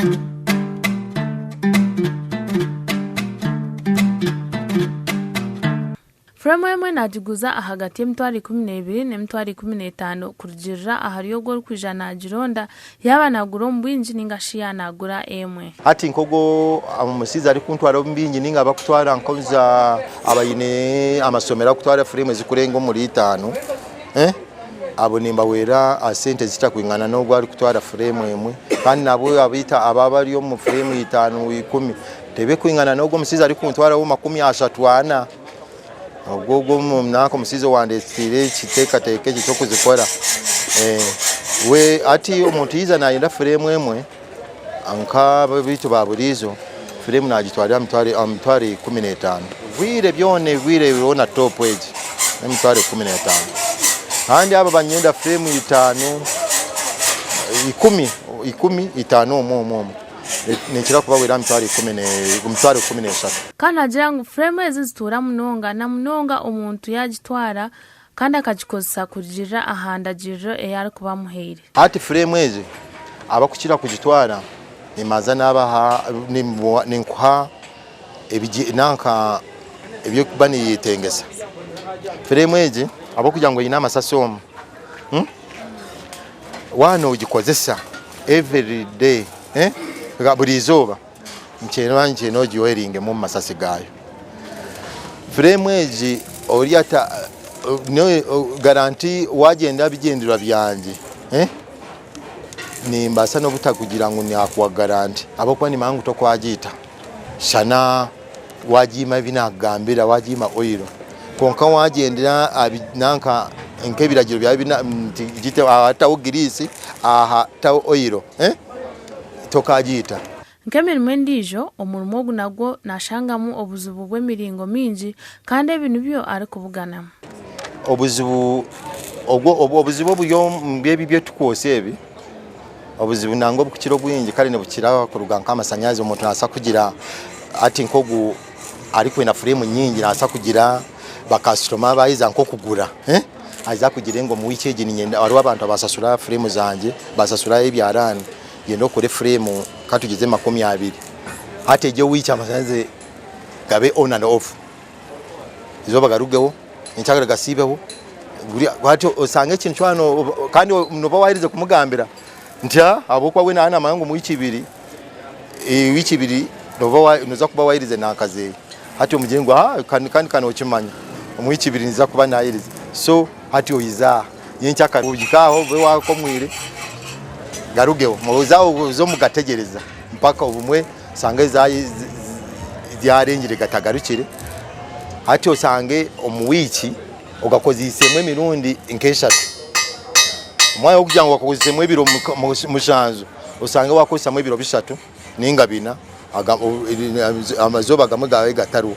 Furemu emwe naagiguza ahagati y'emitwaro 12 n'emitwaro 15 kurugiirira ahari ogwo orikwija naagironda yaaba naagura omu bwingi nainga shi yaaba naagura emwe. Hati nk'ogwo omushaija arikuntwara omu bingi nainga abakutwara nkoza abaine amasomero akutwara furemu ezikurenga omuri itaano abo nimbahwera aha sente ezitakwingana n'ogu arikutwara furemu emwe kandi nabo abaita aba abari omu furemu itaano ikumi tebikwingana n'ogu omushaija arikuntwaraho 30 ana. Ogwo ogwo nanka omushaija owandeteire ekiteekateeko eki eky'okuzikora we hati omuntu yaija nayenda fureemu emwe nk'abaitu ba buriijo fureemu nagitwarira aha mitwaro 15. Bwire byona ebwire yoona topu egi n'emitwaro 15 kandi abo abanyenda fureemu itaano, ikumi, ikumi, itaano omwe omwe omwe. Ninkira kubahwera aha mitwaro 13. Kandi naagira ngu furemu ezi zituura munonga na munonga omuntu yaagitwara kandi akagikozesa kurugiirira aha ndagiriro ei arikuba amuhaire. Hati furemu ezi abakukira kugitwara nimbanza nabaha ninkuha nanka eby'okuba neyetengesa. Furemu egi ahabw'okugira ngu eine amasasi omu, waaba nogikozesa every day buri izooba nikyenda nikyenda ogyoweringemu omu masasi gaayo. Furemu egi ori ata garanti wagyenda aha bigyendererwa byangye nimbaasa n'obutakugira ngu nakuha garanti ahabw'okuba nimanya ngu tokwagiita shana wagiima ebi nakugambira wagiima oyiro kwonka wagyendera aha nanka nk'ebiragiro byawe ebi nti gite aha taho giriisi aha taho oyiro tokagiita. Nk'emirimo endiijo, omurimo ogu nagwo naashangamu obuzibu bw'emiringo mingi kandi ebi nibyo arikubuganamu. Obuzibu obuzibu oburi omu ebi ebitukwotsya ebi, obuzibu nangwa obukukira obwingi kare nibukira kuruga nk'amasanyarazi omuntu naabaasa kugira hati nk'ogu arikwenda fureemu nyingi naabaasa kugira bakasitoma baaheza nk'okugura haza akugire ngu omu wiiki egi niinyenda hariho abantu abashashura fureemu zangye bashashura ebyaraani yenda okore fureemu katugyeze 20 hati egi ewiiki amasanyarazi gabe on and off eizooba garugeho enkyakare gasiibeho hati osanga ekintu kyona kandi nooba waaherize kumugambira nti ahabw'okuba we naaba naamanya ngu omu wiiki ibiri, wiiki ibiri nooza kuba waaherize nanka zeeye hati omugire ngu kandi ka nookimanya omu wiiki ibiri ninza kuba naaherize so hati oize aha nyenkyakare ohike aho obe waakomwire garugeho oze aho oze omugategyereza mpaka obumwe Osange byarengire gatagarukire, hati osange omu wiiki ogakozeisemu emirundi nk'eshatu. Omwanya gw'okugira ngu wakozeisemu ebiro mushanju, osange wakozesamu ebiro bishatu ninga bina, amazooba agamwe gaabe gatariho.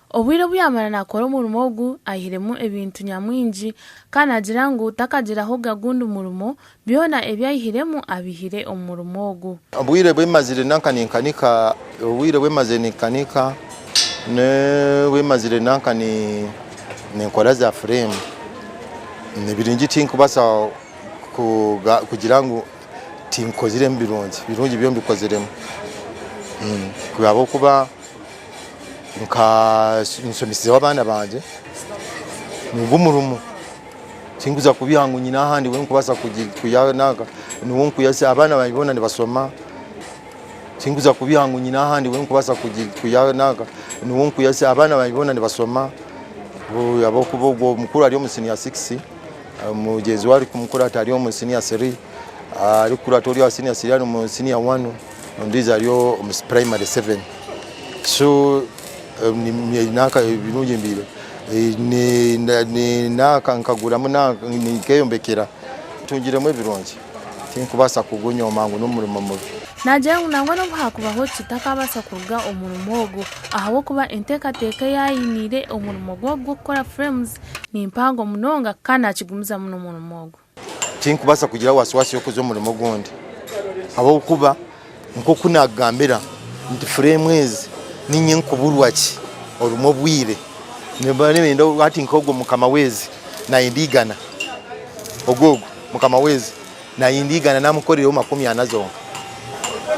Obwire obu yaamara naakora omurimo ogu, aihiremu ebintu nyamwingi kandi naagira ngu takagirahoga gundi murimo, byona ebi aihiremu abiihire omu murimo ogu. Obwire obu mazire nanka ninkanika, obwire obu mazire ninkanika n'obu mazire nanka ninkora za fureemu, nibirungi tinkubaasa kugira ngu tinkoziremu birungi, birungi byo mbikoziremu ahabw'okuba. Nka nshomesizeho abaana bangye nigwo omurimo tinkuza kubiha ngu nyine ahandi ahu ndikubaasa kwiha nanka niho nkwiha abaana bangye boona nibashoma tinkuza kubiha ngu nyine ahandi ahu ndikubaasa kwiha nanka niho nkwiha abaana bangye boona nibashoma ahabw'okuba ogwo omukuru ari omu siniya sikisi mugyenzi we arikumukurata ari omu siniya siri arikukurata ori aha siniya siri ari omu siniya wani. Ondiijo ari omu purayimare seveni so nanka ebirungi mbiire nanka nkaguramu nkeyombekyera ntungiremu ebirungi tinkubaasa kugunyooma ngu n'omurimo mubi. Naagira ngu nangwa n'obu haakubaho ki takaabaasa kuruga omu murimo ogu ahabw'okuba enteekateeka ei ainiire omurimo gwe ogw'okukora frames ni mpango munonga kandi naakigumizamu n'omurimo ogu. Tinkubaasa kugira wasiwasi y'okuza omu murimo ogundi ahabw'okuba nk'oku naakugambira nti fureemu ezi niinye nkuburwa ki orimu obwire nimba niinyenda hati nk'ogwo mukama w'ezi naayenda igana ogwo ogwo mukama w'ezi naayenda igana naamukoreireho 40 zonka.